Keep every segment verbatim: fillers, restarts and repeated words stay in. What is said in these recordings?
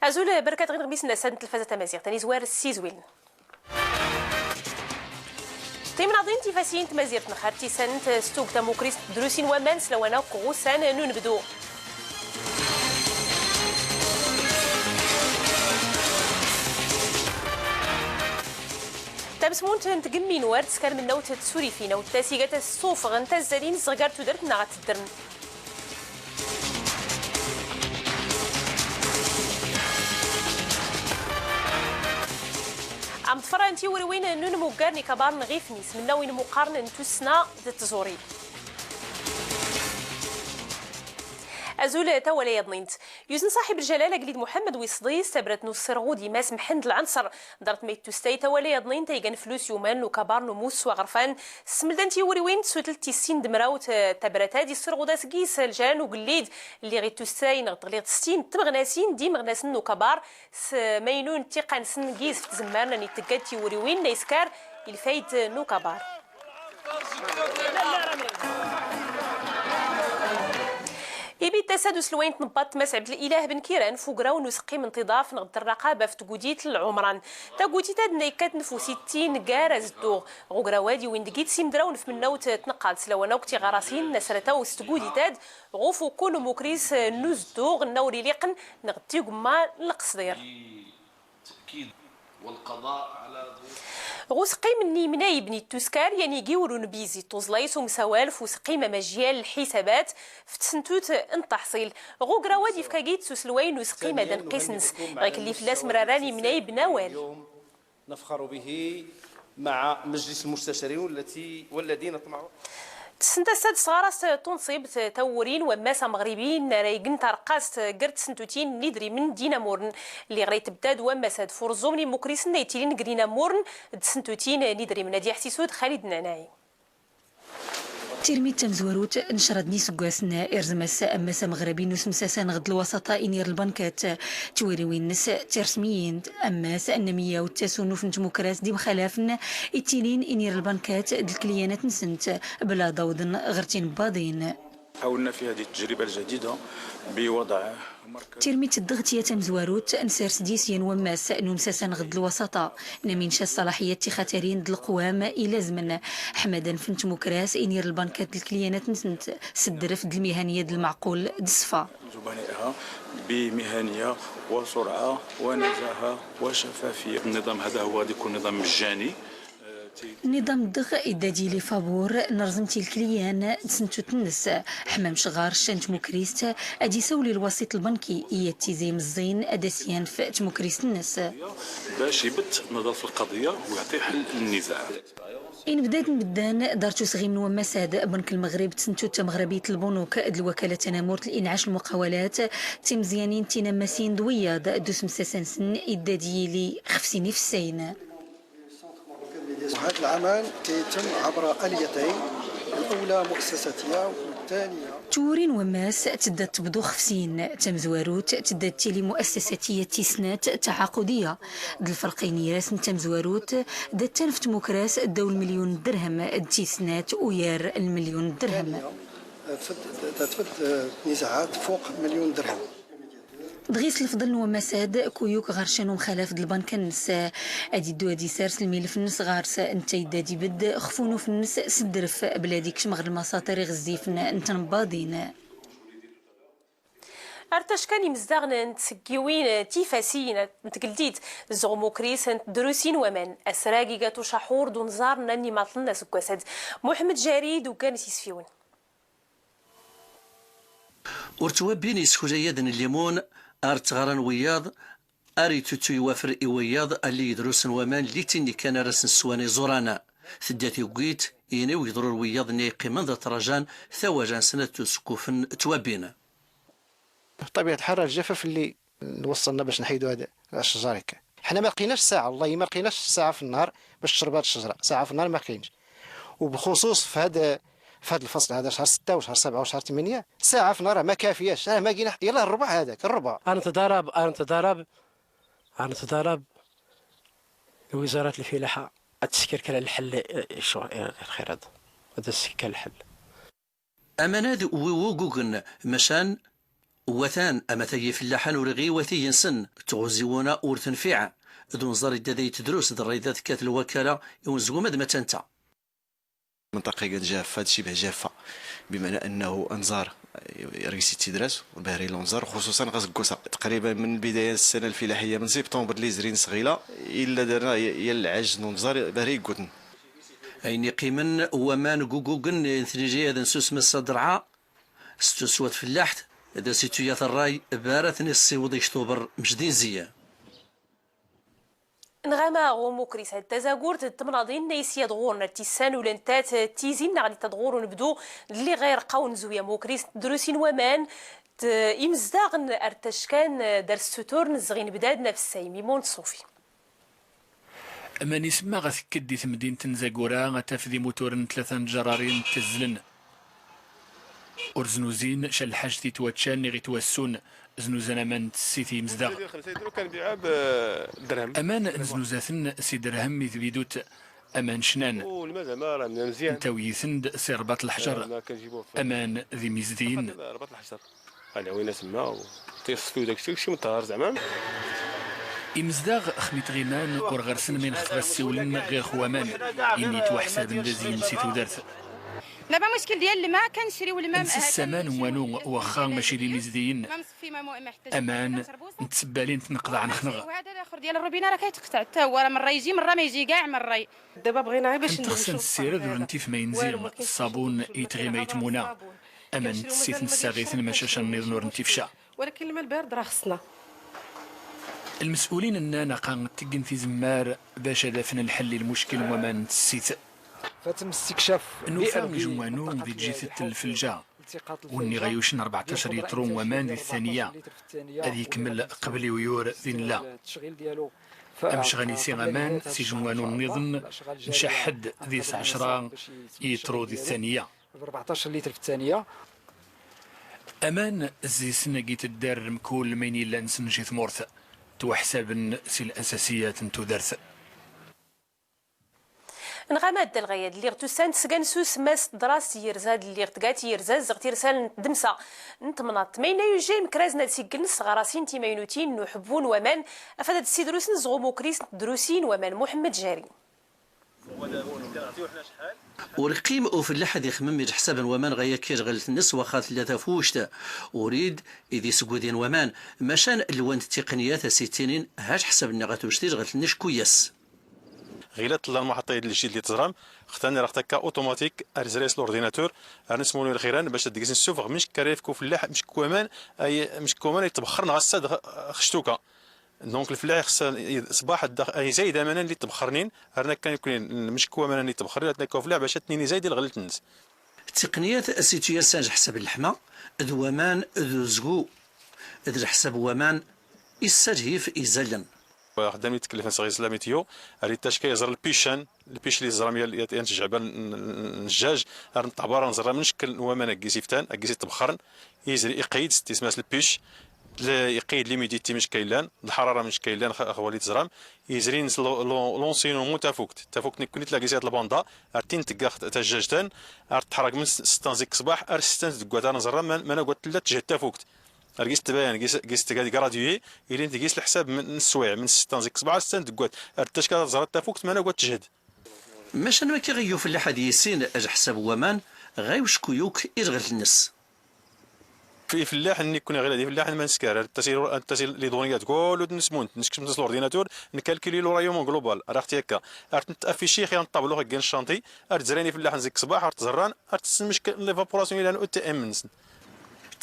Azul, berkat ɣ-inɣmisen n-ass-ad n-telfazat tamaziɣt, ad-nizwar s-izwilen. Timnaḍin tifasiyin n-tmazirt n-xartisan n-tstugt tamukrist d-drusin waman s-lawan akk ɣ-ussan n-unbdu. Tamsmunt n-tgemmi n-ward skar mennawt tsurifin awt tasigat s-sufɣ n-tazzalin s-ɣ-gar tudert-nneɣ ad-teddrem. Amḍfra n-tiwriwin n-unmuggar n-ikabarn ɣ-ifnis mennawin muqqarn n-tussna d-tẓuri. Azul tawala yaḍnint. Yuzn saḥib ljalal agellid Muḥemmed Wisḍi s-tabrat n-ussrɣud i Mass Mḥend Lɛanṣr. Ḍart ma ittustay tawala yaḍnint ay gan flus yuman n-ukabar n-umus s-waɣrfan. S-tmeldant tiwriwin tsutlt tis sin d-mrawt, eh, tabrat-ad issrɣud-as gis ljalal n-ugellid lliɣ ittustay neɣ tɣliḍ s-tin d-tmeɣnasin d-imeɣnasen n-ukabar. S-maynun tiqansen gis f-tzemmar n-itteggad tiwriwin n-ayskar ilfayd n-ukabar. Ibid tasa d-uslway n-tnebbaḍt Mass Ɛebdlilah Benkiran f-ugraw n-useqqim n-tiḍaf neɣ d-rraqaba f-tgudit n-Lɛumran. Tagudit-ad n-aykkatn f-usittin gar azedduɣ. Ɣ-ugraw-ad iwin deg-i tsimdrawin f-mennawt tneqqalt s-lawan akk tiɣarasin n-asrataw s-tgudit-ad ɣ-ufukku n-umukris n-uzedduɣ n-awr iliqn neɣ d-tigumma n-lqesḍir. Ɣ-useqqim n-imnayb n-ittuskar yan igiwr unbizi tuẓlayt umsawal f-useqqim amajyal lḥisabat f-tsentut n-ttaḥṣil. Ɣ-ugraw-ad ifka git s-uslway n-useqqim adanqis-ns ɣ-ikelli fell-as mraran imnayb n-awal. نفخر به مع مجلس المستشارين والتي، والذين طمعوا. Tsent-as-ad sɣarast tunṣibt tawuri n-wammas ameɣribi n-ara ign tareqqast gr tsentutin n-idrimen d-inamurn. Lliɣ ra itbdad wammas-ad f-urẓum n-imukrisen ay ttilin gr inamurn d-tsentutin n-idrimen. Ad-yaḥsisud Xalid Nɛnɛi. Tirmit tamzwarut n crad n isggasen irẓm-as ammas ameɣrabi n usemsas-a neɣ d lwasaṭa inir lbankat. Twiriwin-ns tirsmiyin, ammas anna miya u ttasunuf n tmukras d imxalafn ittilin inir lbankat d lkliyanat-nsnt bla ad awḍn ɣr tinbbaḍin. حاولنا في هذه التجربة الجديدة بوضع Tirmit ddɣ tya tamzwarut nsars dys yan wammas n umsas-a neɣ d lwasaṭa, nna minca ṣṣalaḥiyat tixatarin d lqwam ilazmn ḥmadan f tmukras inir lbankat d lkliyanat-nsnt s ddrft d lmihaniya d lmɛqul d ṣṣfa. زبنائها بمهنية وسرعة ونزاهة وشفافية. النظام هذا هو غادي يكون نظام مجاني. Nniḍam ddɣ iddad yili fabur n rẓmt i lkliyan d sntut-nns. Ḥmam cɣar ccan tmukrist ad isawli lwasit lbanki i yattiza imẓẓin ad as-yanf tmukrist-nns. باش يبت نظر في القضية ويعطي حل للنزاع. Inbdad n bddan ḍart usɣim n wammas-ad, bank lmeɣrib d sntut tamɣrabit lbunuk d lwakala tanamurt linɛac lmuqawalat d timẓyanin tinammasin d wiyaḍ d usemsas-nsn iddad yili xfsin ifessayn. وهذا العمل كيتم عبر آليتين، الأولى مؤسساتية والثانية. Twuri n wammas tdda tbḍu xfsin, tamzwarut tdda tili muassasatiyya, tis snat taɛaqudiya. D lfrq inir-as n tamzwarut da tanf tmukras ddaw lmilyun n dderhem, d tis snat uyar lmilyun n dderhem. تفد، تفد نزاعات فوق مليون درهم. Dɣi s lfḍl n wammas-ad, kuyuk ɣar ccan umxalaf d lbanka-nns, ad iddu ad isars lmilf-nns ɣar-s, ntta idda ad ibdd xf unuf-nns s ddrf bla ad ikkcm ɣ lmaṣaṭir iɣzzifn n tnbbaḍin. Ar tacka n imzdaɣn n tsggiwin tifasiyin n tgeldit, zɣ umukris n tdrusin waman, asrag iga-t ucaḥur d unẓar n animaṭln asggwas-ad. Muḥemmed Jarid uggan s isfiwen. Ur ttwabbin iskulayad n llimun, ar ttɣaran wiyaḍ, ar ituttu iwafr i wiyaḍ, alli idrusen waman lli tinni kan ar asn sswan iẓuran. Tdda tiwwit, ini wi iḍrur wiyaḍ nni iqqiman da ttrajan, tawaja-nsn ad ttuskufn ttwabbin. بطبيعة الحال راه الجفاف اللي وصلنا باش نحيدو هاد الشجر هكا. حنا ما لقيناش ساعة، والله ما لقيناش ساعة في النهار باش تشرب هاد الشجرة، ساعة في النهار ما كاينش. وبخصوص في هاد، في هاد الفصل هذا، شهر ستة وشهر سبعة وشهر ثمانية، ساعة في النهار ما كافياش، راه ما لقينا، يلاه الربع هذاك، الربع. أنا نتضارب، أنا نتضارب، أنا نتضارب لوزارة الفلاحة تسكر كان الحل، الشغل، الخير هذا. هذا تسكر كان الحل. Aman-ad wi wugugn, macan Watan amatay ifellaḥen ur iɣiw atig-nsen, tɣuziwuna ur tenfiɛ. D unẓar idda day tedrus d rray da tekkat lwakala i unezgum ad matanta. Menṭaqa-agi jaffa d cibh jaffa, bimana annahu anẓar rgis ittidras ur bahri l-unẓar xususan ɣas ggusa taqriban min lbidaya n ssana lfilaḥiya min siptumber li izrin sɣila illa darna yal lɛaj n unẓar bahri iggutn. Ayen iqqimen waman gugugn n tniliyad n susma s-adrɛa s tuswa tfellaḥt d asituyat rray bara tnissiwḍ iktuber mjdin ziyan. Nɣama ɣumukris ad tazagurt d tmnaḍin n aysiyad ɣur n artissan ulantat tizin naɣ di tadɣur unbdu d liɣir qawn zuya mukris d drusin waman d imzdaɣ n artashkan d arsutur n zɣin bdad n afessay mimun d sufi. Aman isemma ɣa tekked di temdint n zagura ad tafed imuturen n tlata n tjarrarin ttzzlen. Ur znuzin ca lḥact itwatcan niɣ itwassun, znuzan aman n tessit i imzdaɣ. Aman nznuzat-n s iderhem i tbidut, aman cnan. Ntawyit-n-d s irbaṭ lḥjar, aman d imizdiyen. Imzdaɣ xmi tɣiman ur ɣer-sen ma inxef ɣa ssiwlen ɣir-x waman, imi ttwaḥsaben d azyin si tudert. Naba muckil dyal lma kan criw lma. Nssas aman n wanu, waxxa maci d imizdiyen, aman n tsebbalin tneqḍaɛ nxnɣ. Daba bɣina bac nxnɣ. Ntxsa nssired ur ntif ma inzi, ṣṣabun i tɣima i tmuna. Aman n tessit nessaɣ-iten maca ca nniḍen ur ntif ca. Walakin lma lbard ra xsna. Lmes'ulin nnan aqa tteggen tizemmar bac ad afen lḥell i lmuckel n waman n tessit. Nufa ijwanu di tjitett n lfelja, wenni ɣa yucen rbeɛṭac litru n waman di ttaniya, ad ikmel qbel iwyur di nlla. Amcɣan isi aman s ijwanu nniḍen ncaḥ-d di s ɛecra litru di ttaniya. Aman zzisen agi tedder mkul mayn illan s nji tmurt, ttwaḥsaben si lasasiyat n tudert. Nɣama ddalɣaya d lliɣ tusan tsgan sus mas dras yirza d lliɣ tgat yirza zɣ tirsal n tdmsa n tmnaḍt mayna yujja imkrazn ad siggln s tɣarasin timaynutin n uḥbbu n waman afad ad ssidrusen zɣ umukris n tdrusin n waman. Muḥemmed Jari. Ur iqqim ufellaḥ ad ixmem i lḥsab n waman ɣa yakkir ɣ ltnnes waxxa tlla tafuct, urid id isggudin waman, macan lwant tiqniyat a s-ittinin hac ḥsab-nni ɣa tuct i lɣ ltnnes kuyas. Ɣila tlla lmuḥaṭṭa id lǧid li tẓram xtan iraɣ takka automatik ar zray s lordinatur, ar nsmuni lxiran bac ad dgis nsufɣ mnck ara ifk ufellaḥ mnck waman, mnck waman itbxxrn ɣassad xctuka. Donc lfellaḥ ixṣṣa ṣṣbaḥ ad izayed amanan li ttbxxrnin, ar nakka iknin mnck waman li ttbxxrnin ad nakka ufellaḥ bac ad tnin izayed i lɣllt-nnes. Tiqniyat situyassan lḥsab n lḥma d waman d uzgu d lḥsab n waman issalhif izallen. Xdam ittkellfen s ɣiẓla météo, ar ittacka iẓr lpican, lpic li ẓram yan tjɛbal n jjaj, ar nṭṭabar ar nẓrra mnck waman aggis iftan aggis ittbxxrn. Izri iqeyd s tismas lpic, iqeyd limiditi mnck illan, lḥarara mnck illan, xwali tẓram. Izri ns l'enseignement tafukt, tafukt nkkni tla gis yat lbanda, ar tin tgga tajjajtan, ar tḥrag mn stan zik ṣṣbaḥ ar stan tdggwat ar nẓrra mana gwat tlla tjhd tafukt. Ar gis tbayan gis tga di gradué, ilin tgis lḥsab mn sswiɛ mn stan zik ṣṣbaḥ ar stan tdggwat, ar ttacka tẓrat tafukt mana gwat tjhd. Macan makki ɣ-yufellaḥ ad yissin lḥsab n waman ɣa yucku yukk i lɣllt-nnes. Ifellaḥ nkkni ɣila d ifellaḥ n manskar, ar ttas liduniyat kullu d nsmunt nskcmt s lordinatur, nkalkili lurayum global ar aɣ-t-yakka, ar tnt-affici xi an ṭṭablu xi ggan ccanṭi, ar dzrayn ifellaḥ zik ṣṣbaḥ ar tẓrran, ar tssen mnck l'évaporation ilan utm-nsn.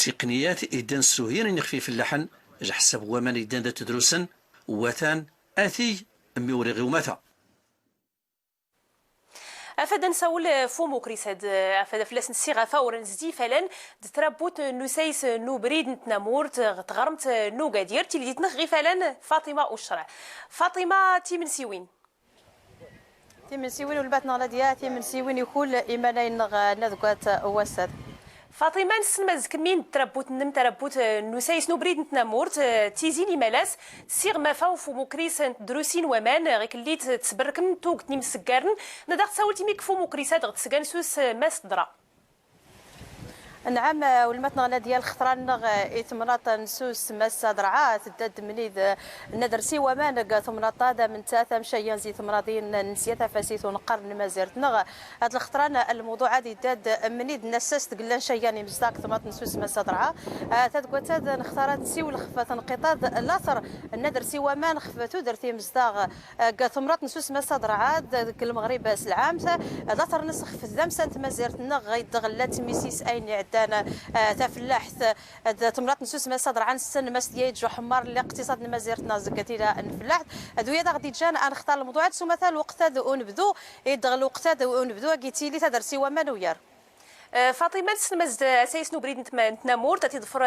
Tiqniyat iddan ssuhyan inixf ifellaḥn, lḥsab n waman iddan da ttdrusen, watan atig mmi ur iɣ-iwmata. Afad ad nsawel f umukris ad afad flas nsiɣ afa ur nzdi ifalan d trabbut n usayes n ubrid n tnamurt ɣ tɣrmt n ugadir tilidit nx ɣ ifalan. Faṭima ucraɛ. Faṭima, timensiwin. Timensiwin ulbat nɣ ladya timensiwin i kull imanay nɣ nadgwat. Wassad. Faṭima, nssen ma zkmmin d trabbut nnem trabbut n usayes n ubrid n tnamurt, tizin imalas ssiɣ mafa uf umukris n tdrusin waman ɣ ikelli tsbrkm tugt n imsggarn. Nadaɣ tsawlt imik f umukris ad ɣ tsgan s us mas dra. Nɛam, weltma-tneɣ Nadya, lxeṭra-nneɣ i temnaḍt n Sus Massa Derɛa tedda-d mnid n ad-rsi waman g temnaḍt-a d amnta tamcayya n zi temnaḍin n sya tafasit uneqqar n tmazirt-nneɣ. Ad lxeṭra n lmewḍuɛ-ad idda-d mnid n assas d glan cayyan imezdaɣ g temnaḍt n Sus Massa Derɛa. Tadgwat-ad nxtar ad nsiwel xef tnqit-ad later n ad-rsi waman xef tudert imezdaɣ g temnaḍt n Sus Massa Derɛa d lmeɣrib s lɛamt, later-ns xef tdamsa n tmazirt-nneɣ ɣ iddeɣ llan tmisis ayen iɛeddan tafellaḥt d temnaḍt n Sus Massa Derɛa. Nessen Mass Dyaid Ǧuḥemmar n liqtiṣad n tmazirt-nneɣ zggat ila n tfellaḥt. D wiyad aɣ-d-iǧǧan ad nxtar lmewḍuɛ-ad s umata lweqt-ad unebdu, iddeɣ lweqt-ad unebdu agi tili tadert i waman ugar. Faṭima, nessen Mass Dyaid, asayes n ubrid n tma-, n tnamurt ad iḍfer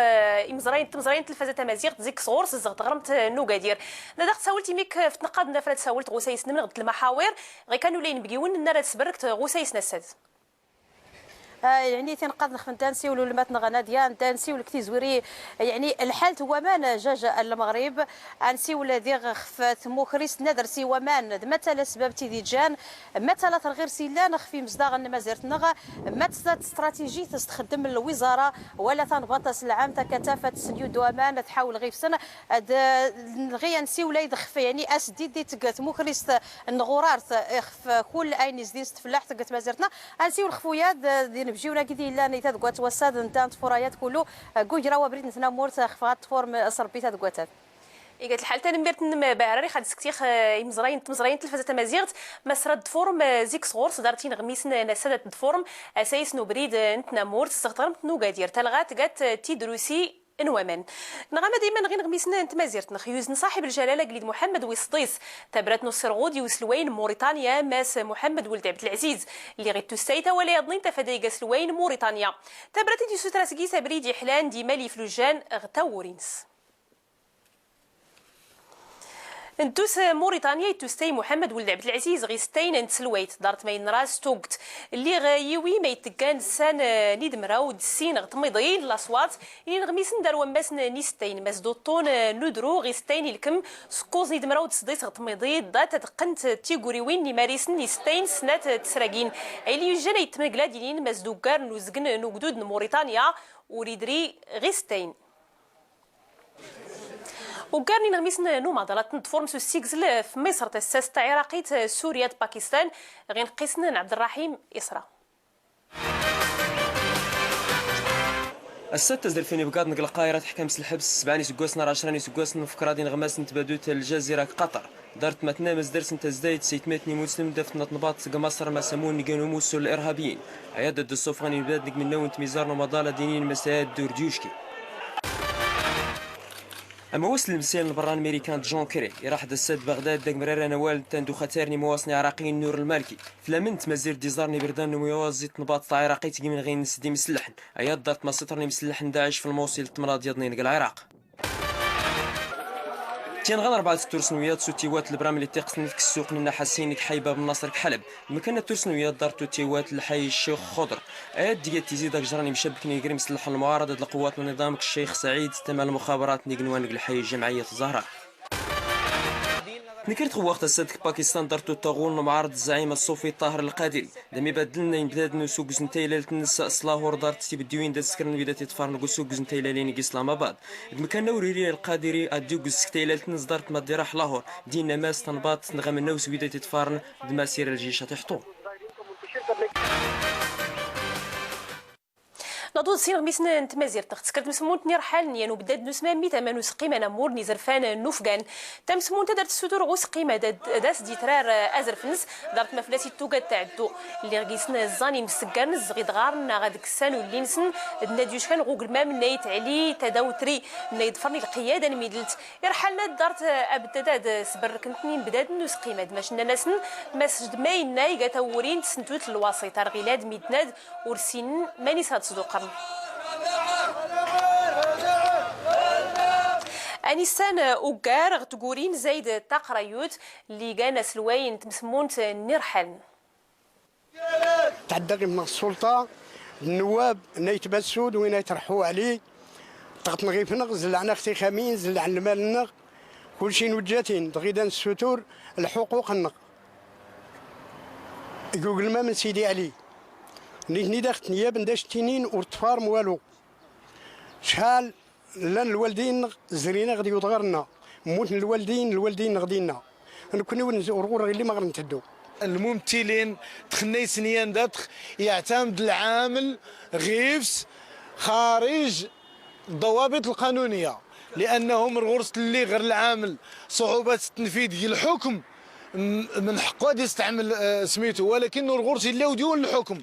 imẓrayen d tmeẓrayin n telfaza tamaziɣt zik sɣur-s zzeɣ teɣremt n ugadir. Nna daɣ tsawelt imik f tneqqaḍ n afra tsawelt ɣ usayes n mneɣ d lmaḥawir ɣikan ulayen bgiwen nna rad sberrekt ɣ usayes n assad. Yeɛni tinqaḍ nxf nda nsiwel ulmat-nneɣ Nadya, nda nsiwel g tizwiri, yeɛni lḥal n waman jaj n lmeɣrib. Ad nsiwel diɣ xf tmukrist n ad-rsi waman d matta lasbab t-id-iǧǧan, matta later ɣirs illan xf imezdaɣ n tmazirt-nneɣ, matta stratijit s-txeddem lwiẓara wala tanbaḍt s lɛamt akka tafat s nyud waman tḥawel ɣif-sen. Ad nɣi ad nsiwel ayd xf yeɛni asdidit g tmukrist n tɣurart xf kull ayen izdin s tfellaḥt g tmazirt-nneɣ. Ad nsiwel xf wiyad d inebjiwen-agi d illan i tadgwat wass-ad nda nḍfer ayad kullu g ugraw abrid n tnamurt xf ɣad tḍfurm s rebbi tadgwat-ad. Iga-t lḥal, tanmmirt-nnem Bahra. Rix ad d-sktix imẓrayen d tmeẓrayin n telfaza tamaziɣt, Mass, rad tḍfurm zik sɣur-s dart ineɣmisen n assad ad tḍfurm asayes n ubrid n tnamurt zzeɣ teɣremt n ugadir, talɣa tgat tidrusi n waman. Nɣa ma dayman ɣ ineɣmisen n tmazirt-nneɣ yuzn ṣaḥib ljalala agellid Muḥemmed wis sḍis tabrat n uṣirɣud i uselway n Muriṭanya Mass Muḥemmed Weld Ɛebdelɛziz, lliɣ ittussay tawala yaḍnin tafada iga aselway n Muriṭanya. Tabrat i d-issutra seg-s abrid iḥlan d imal iflujjan ɣ tawwuri-ns. Ndus Muriṭanya ittustay Muḥemmed Weld Ɛebdelɛziz ɣ isettayn n tselwayt, dart ma inna ras tugt. Lliɣ yiwi ma itteggan ssan n idmraw d ssin ɣ tmiḍi n laṣwat n ineɣmisen dar wammas n isettayn, Mass Duṭṭun n udru ɣ isettayn ilkem s kkuẓ n idmraw d sḍis ɣ tmiḍi, dat ad qqent tiguriwin n imarisen n isettayn snat tesragin. Ayli yujjan a ittmegla d inin Mass Duggar n uzgen n ugdud n Muriṭanya ur idri ɣ isettayn. Uggar n ineɣmisen n umaḍal ad ten-ḍfurm s ussigzel f Miṣr, tassast taɛiraqit, Surya d Pakistan, ɣ ineqqisen n Ɛebderraḥim Isra. Ass-a tazrft n ibgaḍ n Lqahira teḥkam s lḥebs sebɛa n iseggasen ar ɛecra n iseggasen n ufekra d ineɣmasen n tbadut n Lǧazira g Qaṭar. Dart ma tnam asders n tazdayt s aytmaten imuslimen d afetna n tnbaḍt g Maṣr, Masamun n igan umussu n lirhabiyin. Aya d-ssufɣen inbdad n igmennawen n tmizar n umaḍal ad inin Mass Ayad d Urdyucki. Amawas n lemsayel n berra n Merikan John Kerry iraḥ-d ass-a d Beɣdad d agmrar anawal n tandux ad tarni imawasen iɛraqiyen n Nur Lmalki flamen n tmazirt d iẓar n ibrdan n umawas i tnbaḍt taɛiraqit g imenɣi-nnes d imsellḥen, aya d-dart ma sṭren imsellḥen n Daɛic f lmawṣil d temnaḍ yaḍnin g Lɛiraq. Tyanɣa n rbɛa ttursen wiyyaḍ s utiwat n lbram n itiqt n tk ssuq n nnaḥasin g ḥay Bab Nnaṣr g Ḥalab. Mkan n ttursen wiyyaḍ dart utiwat n lḥay Ccix Xudr. Ayad d-iga tizi d-ak jran imcabbken iger imsellḥen n lmuɛarada d lqwat n nniḍam g Ccix Saɛid tama n lmuxabarat n igenwan g lḥay Jamɛiyat Zahra. Tnekrt txewwaxt ass-a d g Pakistan dart uttaɣul n umɛarḍ Zzaɛim Ṣṣufi Ṭahir Lqadiri. Da mi baddlen inbdad n usugz n taylalt-nnes s Lahur dart tibddiwin da skren wid a t-iḍfaren g usugz n taylalin g Islamabad. D mkan n uriri Lqadiri ad d-ugz seg taylalt-nnes dart ma d-iraḥ Lahur, dinna Mass tanbaḍt n ɣamnnaw s wid a t-iḍfaren d Mass Ira Ljic a t-iḥṭun. Naḍu-d s ineɣmisen n tmazirt, tskrt tmsmunt n irḥalen yan ubdad n usmammi tama n useqqim anamur n izerfan n ufgan. Tamsmunt ad ar-tessutur ɣ useqqim ad, ad as-d-itrar azref-nnes, dart ma fell-as ittugad tɛeddu. Lliɣ gisen ẓẓan imseggarn zɣ idɣarn neɣ ad kksan ulli-nsen, d nna d-yuckan ɣ ugelmam nna itɛli tadawtri nna iḍfrn i lqiyada n midlt. Irḥalen ad dart abdad ad sberrkn-ten inbdadn n useqqim ad mac nnan-asn, ma s-d ma inna iga tawwuri n tsntut n lwaṣit ar ɣilad midnad ur ssinen mani s ad sḍuqrn. Anissan uggar ɣ tguri n Zayd Taqrayut lli igan aselway n tmsmunt n irḥalen. Tɛedda ɣif-nneɣ ssulṭa, nnewwab, nna itbassu d win a itrḥu ɛli, tɣtnɣ ɣif-nneɣ, zllaɛn-aɣ tixamin, zllaɛn lmal-nneɣ, kulci nujja-t-in, dɣi da nssutur lḥuquq-nneɣ. G ugelmam n Sidi Ɛli. Nitni dax tnyaben d-act-inin ur ttfarm walu. Cḥal llan lwaldin-nneɣ zrin-aɣ-d yudɣar-nneɣ, mmuten lwaldin, lwaldin-nneɣ dinna. Nekni ur nz-, ur, ur ɣilli ma ɣer nteddu. الممثلين تخنيسنيان داتخ يعتمد العامل غيفس خارج الضوابط القانونية، لأنهم الغرس اللي غير العامل صعوبة التنفيذ ديال الحكم م-، من حقه غادي يستعمل، آه، سميتو، ولكن الغرس اللي وديون الحكم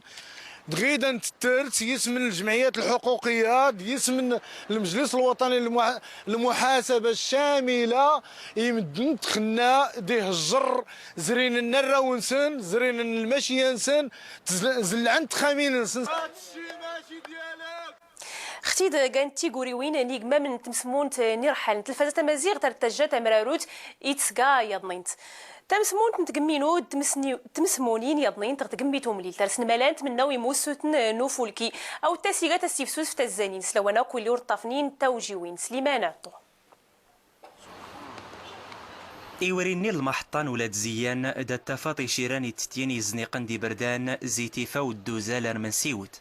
دغيدا تترت يسمن الجمعيات الحقوقية، يسمن المجلس الوطني للمح-، المحاسبة الشاملة، يمدن تخنا ديه الجر، زرين النراونسن، زرين المشيانسن، تزل-، زلعن تخامينسن. Xti-d gan tiguriwin n igmamen n tmesmunt n irḥal n telfaza tamaziɣt ar tajja tamrarut i tesga yaḍnint. Tamesmunt n tgemminud, tmesni-, tmesmunin yaḍnint ɣ tgemmit umlilt ar snmalant mennaw imussuten n ufulki, aw d tasiga tasifsut f tazzanin, s lawan akk willi ur ṭṭafnin tawjiwin. Sliman Ɛṭṭu. Iwri-nni lmaḥeṭṭa n ulad ziyyan, da ttafaḍ iciran ittetyen izniqen d iberdan, zi tifa udduzal ar mensiwt.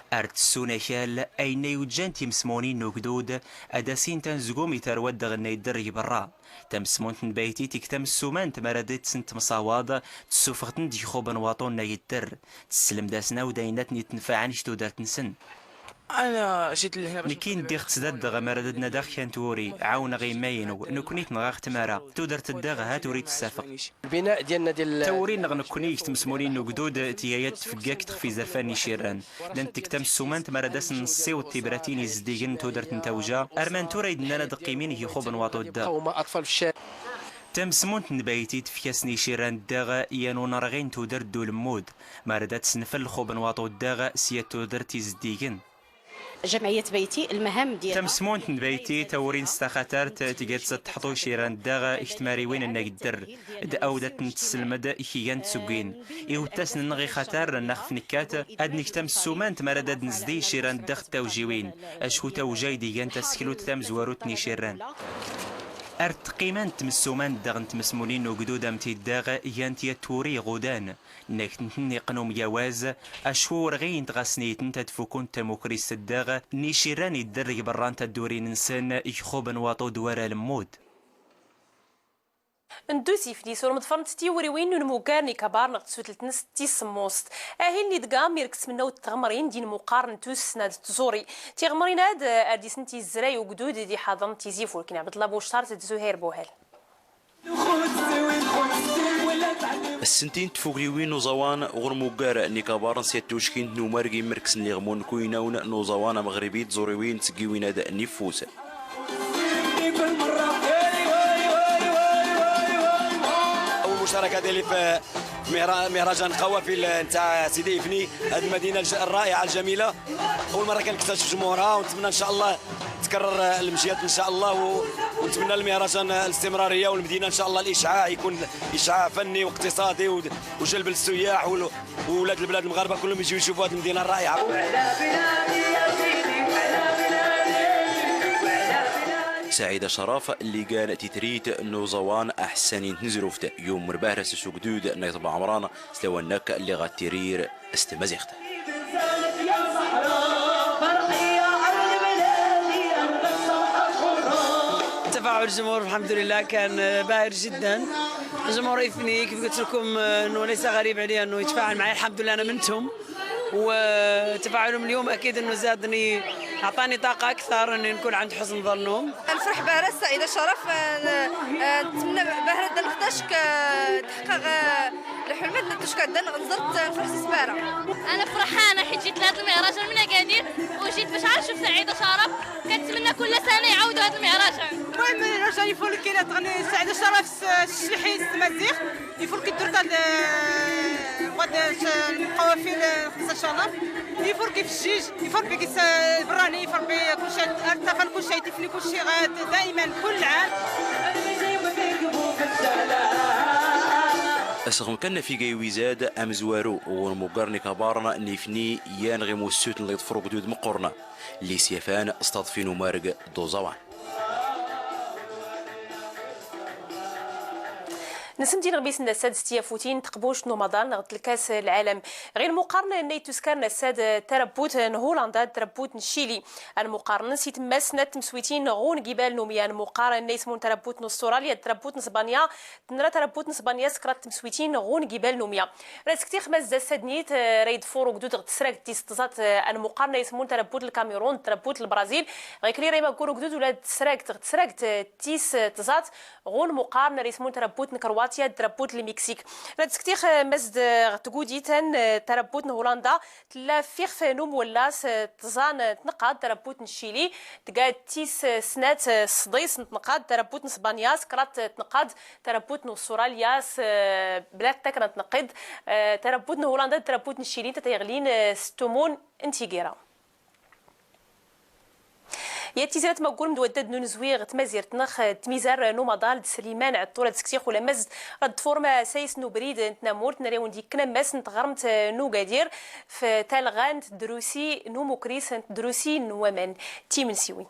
Ar tessun akal, ayenna iwǧǧan timesmunin n ugdud, ad asin tanzgum i tarwa ddɣ-nna idder g berra. Tamesmunt n Bayti tiktam ssumant mara d-itsent temsawaḍ, tessufeɣ-ten-d g ixuben waṭu-nna idder. Tesselmed-asen awd ayenna ten-ittenfaɛen g tudert-nsen. Nekki ndiɣ ttdaddeɣ amar ad d-nadaɣ kan twuri, ɛawneɣ imma-inu, nekni tnɣa-ɣ tmara, tudert ddaɣ hat ur itessafeɣ. Tawuri-nneɣ nekni g tmesmunin n ugdud tga yat tfeggakt xef izerfan n icirran. Llant deg tamessumant mara d-asen nessiweḍ tibratin izeddigen n tudert n tawja, arma n tura i d-nnan ad qqimin g ixuben waṭu ddaɣ. Tamesmunt n Bayti tefka-asen icirran ddaɣ yan unerɣi n tudert d ulemmud, mara d-ad-tesnfel lxuben waṭu ddaɣ s yat tudert izeddigen. جمعية بيتي، المهام ديالها. Tamesmunt n Bayti, tawuri-ns taxatart, tga-tt ad teḥḍu iciran ddaɣ g tmariwin n agdder d awd ad ten-tesselmed i kigan tsugin. Iwt-asen-nneɣ ixatar n axef nekkat ad neg tamessumant mara d-ad nezdi iciran ddaɣ d tawjiwin, acku tawja i d-igan taseklut tamezwarut n iciran. Ar tqimant tmessumant daɣ n tmesmunin n ugdud am tiddaɣ gant yat twuri iɣudan. Nnek-tent-nni iqqen umgawaz, acku ur ɣint ɣas niyt-nt ad fukunt tamukrist ddaɣ n icirran idder g berra n taddurin-nsen g ixuben waṭu d wara lemmud. Nddu s iflis ur meḍfrent tiwriwin n unmuggar n ikabar neɣ tsutlt-nnes tis semmuẓt. Ahil n idgam irk tmennaw d tɣemrin d inmuqar n tussna d tẓuri. Tiɣemrin-ad ar d-isent izray ugdud d iḥaḍren n tizi fulkin. Ɛebdella Bucṭart d Zuhayr Buhal. Ssentint tfugriwin n uẓawan ɣur muggar n ikabarn s yat tuckint n umarg imrksen liɣmun n kuynawn n uẓawan ameɣribi d tẓuriwin d tggiwin ad n ifus. أول مشاركة ديالي في مهر-، مهرجان قوافل نتاع سيدي إفني، هذه المدينة الج-، الرائعة الجميلة. أول مرة كنكتشف جمهورها، ونتمنى إن شاء الله تكرر المجيات إن شاء الله، و-، ونتمنى للمهرجان الاستمرارية، والمدينة إن شاء الله الإشعاع يكون إشعاع فني واقتصادي و-، وجلب للسياح وال-، وولاد البلاد المغاربة كلهم يجيو يشوفوا هذه المدينة الرائعة. Saɛida Caraf lli gan titrit n uẓawan aḥssan i tnezruft, yumr bahra s usugdud n Ayt Baɛmran s lawan-nnek lliɣ ad tirir s tmaziɣt. تفاعل الجمهور الحمد لله كان باهر جدا. جمهور إفني كيف قلت لكم، آه، إنه ليس غريب عليه إنه يتفاعل معي. الحمد لله أنا منتهم. وتفاعلهم اليوم أكيد إنه زادني، أعطاني طاقة أكثر إني نكون عند حسن ظنهم. نفرح بهرة سعيدة شرف، آه، آه، نتمنى بهرة دلختاش ك-، تحقق، آه، الحلم نتوش كدن نزرت نفرح سبارة. أنا فرحانة حيت جيت لهاد المهرجان من أكادير، وجيت باش عاد نشوف سعيدة شرف. كنتمنى كل سنة يعاودوا هاد المهرجان. المهم، المهرجان يفول كاين تغني سعيدة شرف س-، الشلحي السمازيغ. يفرك الدرت هاد، آه، غاد ش-، القوافل، آه، خمسة شهر. يفرك في الجيج، يفرك في الس-، البراني، يفرك في كل شيء، الطفل كل شيء، يتفني كل شيء، غاد دائمًا كل عام. Asɣem kan n afigay wizad amezwaru ɣur muggar n ikabarn n ifni yan ɣ imussuten lli iḍfru ɣ ugdud meqqurn lli syafan s taḍfi n umarg d uẓawan. Nsmd inɣmisen n-assad s-tyafutin n-tqbuct n-umaḍal n-ɣ-tlkas n-lɛalam. Ɣ-inmuqarn n-ayt-tuskar n-assad, tarabbut n-hulanda d-tarabbut n-cili. Anmuqarn s-itmmas snat tmswitin ɣun gibal n-umya. Anmuqarn n-aysmun tarabbut n-ustralya d-tarabbut n-sbanya, tnra tarabbut n-sbanya s-krat tmswitin ɣun gibal n-umya. Rad sktix mazd assad-nit, rad-idfur ugdud ɣ-tsragt tis-tẓat. Anmuqarn n-aysmun tarabbut n-lkamirun d-tarabbut n-lbrazil. Ɣikli rad-imaggur ugdud ula d-tsragt ɣ-tsragt tis-tẓat ɣun muqarn n-aysmun tarabbut n-krwatya d-tarabbut n-lmiksik. Rad sktix mazd ɣ-tgudit n-tarabbut n-hulanda, tlla f-ixf n-umwllas, tẓa n-tnqqaḍ tarabbut n-cili, tga tis-snat sḍis n-tnqqaḍ tarabbut n-sbanya, s-krat tnqqaḍ tarabbut n-ustralya, s-blat takna tnqqaḍ tarabbut n-hulanda d-tarabbut n-cili, ntata iɣlin s-tumun n-tigira. Yat tizrat maggurm d-waddad n-unzwi ɣ-tmazirt-nx d-tmizar n-umaḍal d-sliman ɛṭṭur. Ad sktix ulamaz rad-tfurm asayes n-ubrid n-tnamurt n-rewnd ikkn ammas n-tɣrmt n-ugadir f-talɣa n-tdrusi n-umukris n-tdrusi n-waman. Timensiwin.